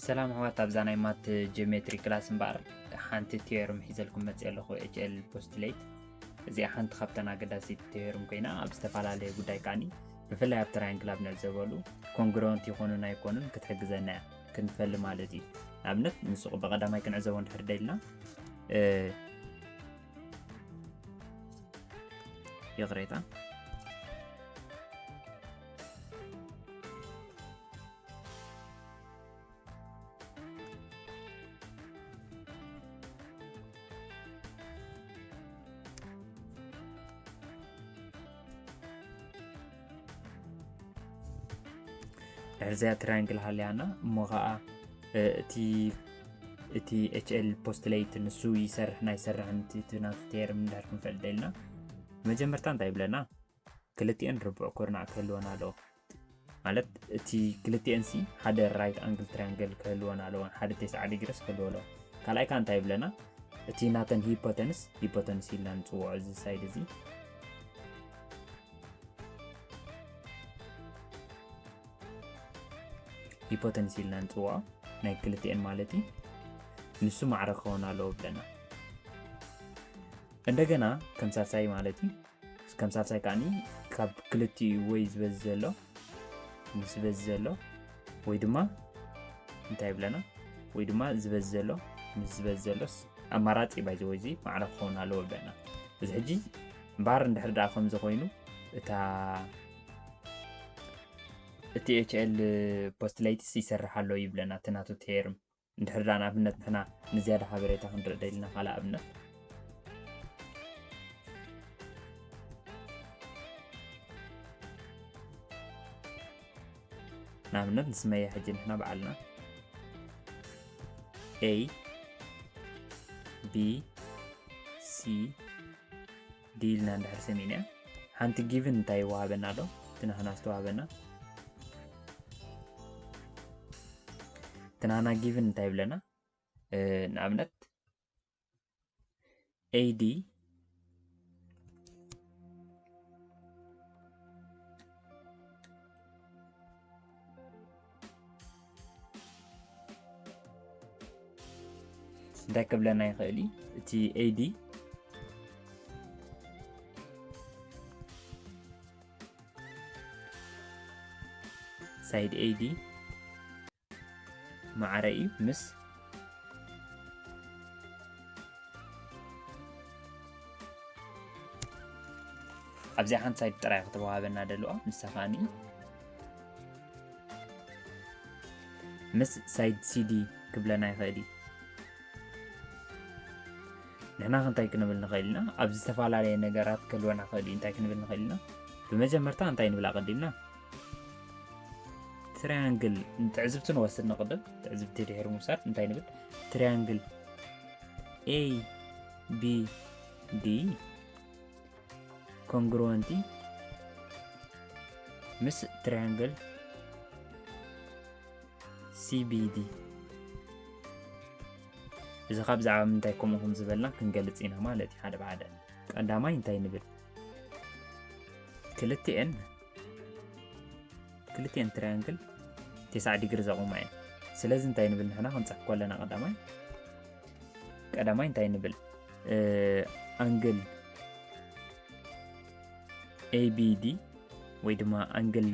ሰላም ኣሕዋት፣ ኣብዛ ናይ ማት ጂኦሜትሪ ክላስ እምበኣር ሓንቲ ቲዮርም ሒዘልኩም መፅእ ኣለኹ፣ ኤች ኤል ፖስትሌት። እዚኣ ሓንቲ ካብተን ኣገዳሲት ቲዮርም ኮይና፣ ኣብ ዝተፈላለየ ጉዳይ ከዓኒ ብፍላይ ኣብ ትራያንግል ኣብ ንዕዘበሉ ኮንግሩወንት ይኾኑን ኣይኮኑን ክትሕግዘና እያ፣ ክንፈሊ ማለት እዩ። ንኣብነት ንሱ ብቐዳማይ ክንዕዘቦ እንድሕር ደልና፣ ይቕሬታ። ድሕርዚኣ ትራያንግል ሃልያና እሞ ኸዓ እቲ እቲ ኤች ኤል ፖስትሌት ንሱ ይሰርሕ ናይ ሰርሕን እቲ ናቱ ቴርም እንድሕር ክንፈልጥ ደልና፣ መጀመርታ እንታይ ይብለና? ክልቲኤን ርቡዕ ኩርናዕ ክህልወን ኣለዎ። ማለት እቲ ክልቲኤን ሲ ሓደ ራይት ኣንግል ትራያንግል ክህልወን ኣለዎ፣ ሓደ ተስዓ ዲግሪስ ክህልዎ ኣለዎ። ካልኣይ ከዓ እንታይ ይብለና? እቲ ናተን ሂፖተንስ፣ ሂፖተንስ ኢልና ንፅውዖ እዚ ሳይድ እዚ ሂፖተንስ ኢልና ንፅውዖ ናይ ክልቲኤን ማለት እዩ። ንሱ ማዕረ ክኸውን ኣለዎ ብለና። እንደገና ከም ሳልሳይ ማለት እዩ፣ ከም ሳልሳይ ከዓኒ ካብ ክልቲኡ ወይ ዝበዝ ዘሎ ምስ ዝበዝ ዘሎ ወይ ድማ እንታይ ይብለና ወይ ድማ ዝበዝ ዘሎ ምስ ዝበዝ ዘሎስ ኣማራፂ ባይዘ ወይ እዚ ማዕረ ክኸውን ኣለዎ ብለና። እዚ ሕጂ እምበኣር እንድሕር ደኣ ከምዚ ኮይኑ እታ እቲ ኤች ኤል ፖስትሌትስ ይሰርሕ ኣሎ ይብለና እቲ ናቱ ቴርም። እንድሕር ደኣ ንኣብነት ንሕና ንዝያዳ ሓበሬታ ክንርኢ ደሊና ካልእ ኣብነት ንኣብነት ንስመያ ሕጂ ንሕና በዓልና ኤ ቢ ሲ ዲ ኢልና እንድሕር ሰሚዕና ሓንቲ ጊቭን እንታይ ይወሃበና ኣሎ? እቲ ናህና ዝተዋሃበና እቲ ናህና ጊቭን እንታይ ይብለና? ንኣብነት ኤዲ እንታይ ክብለና ይኽእል እዩ? እቲ ኤዲ ሳይድ ኤዲ ማዕረ እዩ ምስ ኣብዚኣ ሓንቲ ሳይድ ጥራይ ክትወሃበና ደለዋ ንሳ ከዓኒ ምስ ሳይድ ሲዲ ክብለና ይኽእል እዩ። ንሕና ከ እንታይ ክንብል ንኽእል ኢና? ኣብ ዝተፈላለየ ነገራት ክህልወና ክእል እዩ። እንታይ ክንብል ንኽእል ኢና? ብመጀመርታ እንታይ ንብል ኣቐዲምና? ትሪያንግል ንትዕዝብቲ ንወስድ ንቕድም። ትዕዝብቲ ድሕሪ ምውሳድ እንታይ ንብል? ትሪያንግል ኤ ቢ ዲ ኮንግሩወንቲ ምስ ትሪያንግል ሲ ቢ ዲ። እዚ ካብ ብዛዕባ ምንታይ ከምኡ ከም ዝበልና ክንገልጽ ኢና ማለት እዩ። ሓደ ብሓደ ቀዳማይ እንታይ ንብል? ክልቲኤን ክልቲኤን ትሪያንግል ተስዓ ዲግሪ ዘቑማ እየን። ስለዚ እንታይ ንብል ንሕና ክንጽሕፍ ከለና ቀዳማይ ቀዳማይ እንታይ ንብል? ኣንግል ኤ ቢ ዲ ወይ ድማ ኣንግል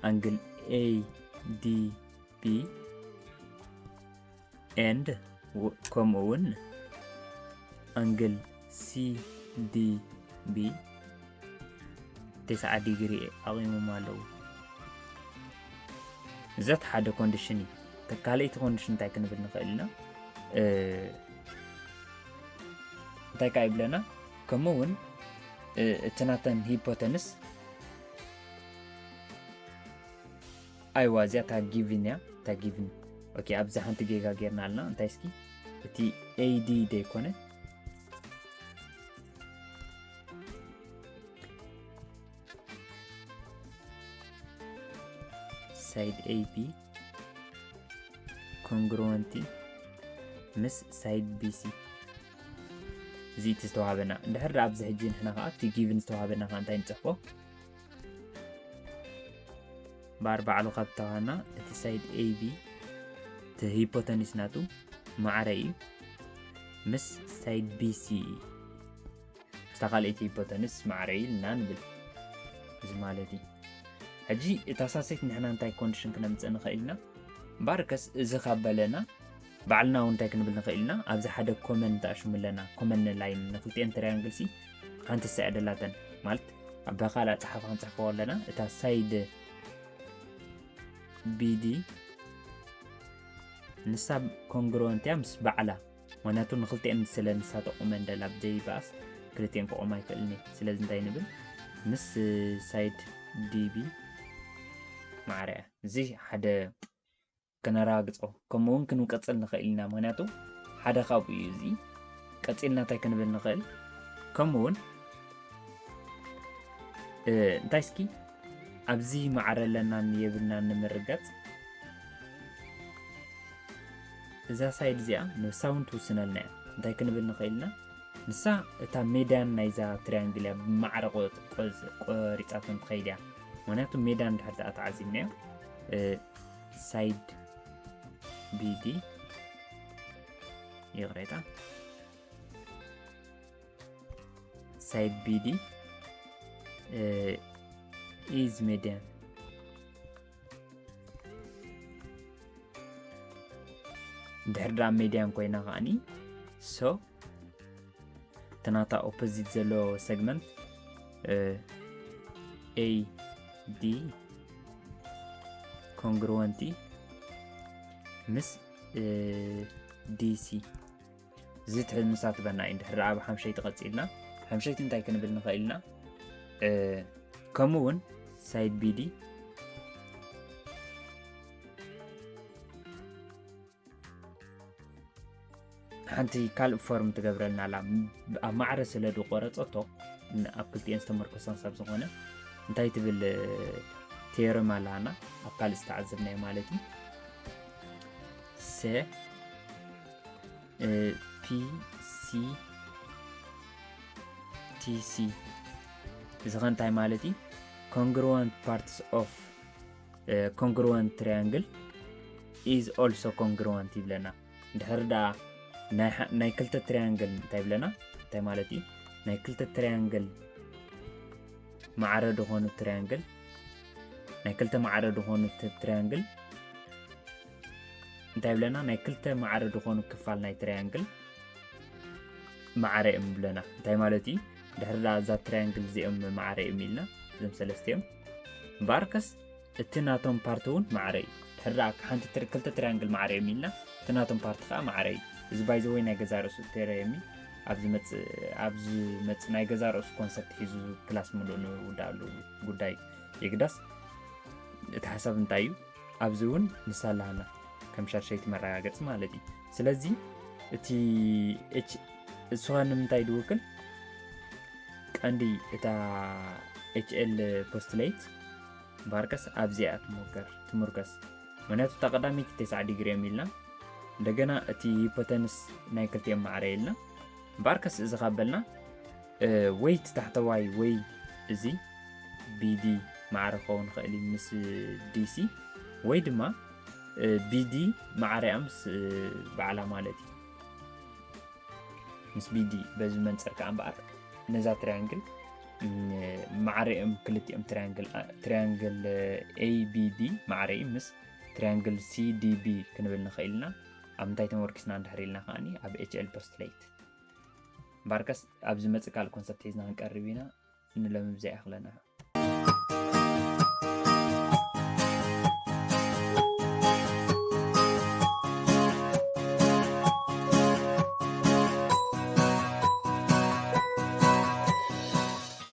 ኣንግል ኤ ዲ ቢ ኤንድ ከምኡ እውን ኣንግል ሲ ዲ ቢ ተስዓ ዲግሪ ኣቑሞም ኣለዉ። እዛ እቲ ሓደ ኮንዲሽን እዩ። እቲ ካልኣይቲ ኮንዲሽን እንታይ ክንብል ንኽእል ኢና? እንታይ ከዓ ይብለና? ከምኡ እውን እቲ ናተን ሂፖተንስ ኣይዋ እዚኣ እታ ጊቭን እያ እታ ጊቭን። ኦኬ ኣብዚ ሓንቲ ጌጋ ጌርና ኣለና። እንታይ እስኪ እቲ ኤዲ ደይኮነ ሳይድ ኤቢ ኮንግሩወንቲ ምስ ሳይድ ቢሲ እዚ እቲ ዝተዋሃበና እንድሕር ደኣ ኣብዚ ሕጂ ንሕና ከዓ እቲ ጊቭን ዝተዋሃበና ከዓ እንታይ ንፅሕፎ ባር ባዕሉ ካብ ተዋና እቲ side A B እቲ hypotenuse ናቱ ማዕረ እዩ ምስ side B C እዩ። ምስታ ካልኣይቲ hypotenuse ማዕረ እዩ ኢልና ንብል። እዚ ማለት እዩ ሕጂ እታ ሳሴት ንሕና እንታይ condition ክነምፅእ ንኽእል ኢና? ባርከስ እዚ ካብ በለና ባዕልና እውን እንታይ ክንብል ንኽእል ኢና? ኣብዚ ሓደ common ንተኣሽሙ ኣለና። Common line ንክልቲኤን triangle ሲ ሓንቲ ሳያ ደላተን ማለት ኣብ ካልእ ኣፀሓፋ ክንፅሕፈዎ ኣለና። እታ side B D ንሳ congruent እያ ምስ ባዕላ፣ ምክንያቱ ንክልቲኤን ስለ ንሳ ተቑመን ደላ ብዘይበኣስ ክልቲኤን ክቑማ ኣይክእልን እየ። ስለዚ እንታይ ንብል? ምስ side D B ማዕረ እያ። እዚ ሓደ ከነረጋግጾ፣ ከምኡ እውን ክንቀጽል ንኽእል ኢና። ምክንያቱ ሓደ ካብኡ እዩ። እዚ ቀጺልና እንታይ ክንብል ንኽእል? ከምኡ እውን እንታይ እስኪ ኣብዚ ማዕረ ኣለናን የብልናን ንምርጋጽ፣ እዛ side እዚኣ ንሳ እውን ትውስነልና እያ። እንታይ ክንብል ንኽእል ኢና? ንሳ እታ median ናይዛ triangle እያ ብማዕረ ቆ- ቆ- ቆሪጻቶ ትኸይድ እያ። ምክንያቱ median ድሕር ተዓዚብናዮ side B D ይቕሬታ side B D is median ድሕር ዳ median ኮይና ከዓኒ so እቲ ናታ opposite ዘሎ segment A D congruent ምስ D C እዚ ትሕት ንሳ ትበና እዩ። ድሕር ኣብ ሓምሸይቲ ቀፂልና ሓምሸይቲ እንታይ ክንብል ንኽእል ኢና? ከምኡ እውን side B D ሓንቲ ካልእ form ትገብረልና ኣላ። ኣብ ማዕረ ስለ ዝቆረፀቶ ኣብ ክልቲኤን ዝተመርኮሰ ክሳብ ዝኾነ እንታይ ትብል theorem ኣላና ኣብ ካልእ ዝተዓዘብናዮ ማለት እዩ። Se P C T C እዚ ከ እንታይ ማለት እዩ? Congruent parts of congruent triangle is also congruent ይብለና። ድሕር ደኣ ናይ ክልተ triangle እንታይ ይብለና? እንታይ ማለት እዩ? ናይ ክልተ triangle ማዕረ ዝኾኑ triangle ናይ ክልተ ማዕረ ዝኾኑ triangle እንታይ ይብለና? ናይ ክልተ ማዕረ ዝኾኑ ክፋል ናይ triangle ማዕረ እዮም ይብለና። እንታይ ማለት እዩ? ድሕር ደኣ እዛ triangle እዚኦም ማዕረ እዮም ኢልና እዞም ሰለስቲኦም እምበኣርከስ እቲ ናቶም part እውን ማዕረ እዩ። ድሕር ደኣ ሓንቲ ክልተ triangle ማዕረ እዮም ኢልና እቲ ናቶም part ከዓ ማዕረ እዩ። እዚ by the way ናይ ገዛ ርእሱ theorem እዩ። ኣብ ዝመፅእ ናይ ገዛ ርእሱ concept ሒዙ class ምሉእ ንውዳኣሉ ጉዳይ የግዳስ እቲ ሓሳብ እንታይ እዩ? ኣብዚ እውን ንሳ ኣላሃና ከም ሻድሸይቲ መረጋገፂ ማለት እዩ። ስለዚ እቲ እሱ ንምንታይ ድውክል ቀንዲ እታ H L postulate እምበኣርከስ ኣብዚኣ ትሞከር ትምርኮስ። ምክንያቱ እታ ቀዳመይቲ ተስዓ ዲግሪ እዮም ኢልና እንደገና እቲ hypotenuse ናይ ክልቲኦም ማዕረ ኢልና እምበኣርከስ እዚ ካብ በልና ወይ እቲ ታሕተዋይ ወይ እዚ B D ማዕረ ክኸውን ይኽእል እዩ ምስ D C ወይ ድማ B D ማዕረ እያ ምስ ባዕላ ማለት እዩ። ምስ B D በዚ መንፅር ከዓ እምበኣር ነዛ triangle ማዕረ እዮም ክልቲኦም triangle triangle A B D ማዕረ እዩ ምስ triangle C D B ክንብል ንኽእል ኢና። ኣብ ምንታይ ተመርኪስና እንድሕር ኢልና ከዓኒ ኣብ H L postulate እምበኣርከስ ኣብ ዝመፅእ ካልእ concept ሒዝና ክንቀርብ ኢና። ንሎሚ ብዚኣ ይኣኽለና።